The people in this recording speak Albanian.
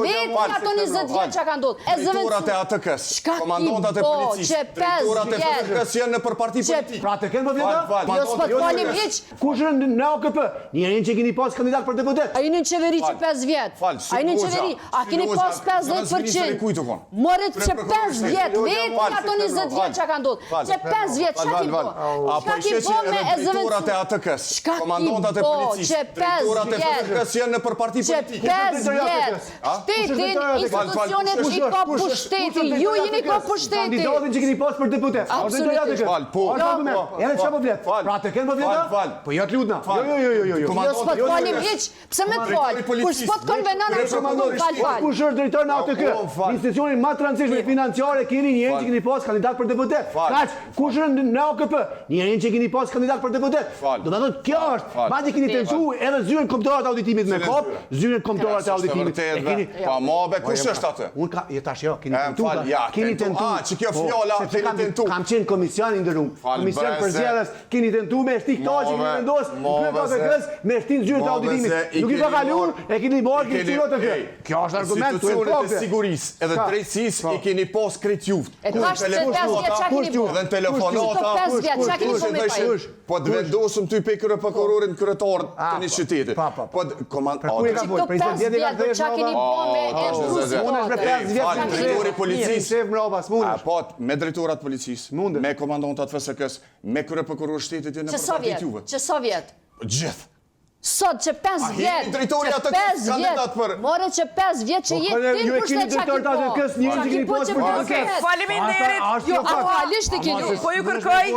Vetë ato 20 vjet çka ka ndodhur. E Drejtorat e ATK-s, komandantat e policisë, drejtorat e FSK-s janë nëpër parti politike. Pra të kenë po vleta? Jo s'po të falim hiç. Kush është në AKP? Njërin që keni pas kandidat për deputet. A jeni në qeveri që 5 vjet? A jeni në qeveri? A keni pas 50%? More që 5 vjet, vetë ato 20 vjet çka ka ndodhur. Që 5 vjet çka ki bo? Çka ki bo me e drejtorat e ATK-s, komandantat e policisë, drejtorat e FSK-s janë nëpër parti politike. Që 5 vjet, shtetin, institucionet i ka pushteti, ju jeni ka pushteti. Kandidatin që keni pas për deputet. Absolutisht. Fal, po. Edhe çka po flet? Pra të kenë po flet? Po jo të lutna. Jo, jo, jo, jo, jo. Jo s'po të falim hiç. Pse me të fal? Kur s'po të konvenon atë më fal fal. Kush është drejtor në ATK? Institucionin më të rëndësishëm financiar e keni njërin që keni pas kandidat për deputet. Kaq, kush është në AKP? Njërin që keni pas kandidat për deputet. Do të thotë kjo është, madje keni tentu edhe zyrën kombëtare të auditimit me kap, zyrën kombëtare të auditimit. E keni Pa mo be, kush është atë? Unë ka, jo tash jo, keni tentu. Keni tentu. Ah, që kjo po, fjala keni tentu. Kam qenë komision i nderum. Komision përzgjedhës, keni tentu me shti këta që keni vendos në krye të ATK-s, me shti në zyrë të auditimit. Nuk i ka kalu, e keni marrë, keni çu ATK. Kjo është argument këtu e fakte. E sigurisë, edhe drejtësisë po. i keni pas krejt juve. E tash që 5 vjet çka keni bërë? Edhe në telefonata. Kush vjet çka keni bërë me pa? Po të vendosëm ty pe kryeprokurorin kryetar të një po. qyteti. Po, po. Po komand. Për ku e ka fol? Për 20 vjet e ka kthyer. Çka keni bërë me e Rusë? Mundesh me 5 vjet në drejtori policisë. Shef mbrapa, s'mundesh. Po, me drejtorat policisë, me komandantat FSK-s, me kryeprokuror shtetit janë në parti juve. Që sa vjet? Gjithë. Sot që 5 vjet, që 5 vjet, more që 5 vjet që po, je ti në pushtet çka ki po. Ju e keni drejtor të ATK-s, një që keni pas për Faleminderit. Jo, aktualisht e keni. Po ju kërkoj.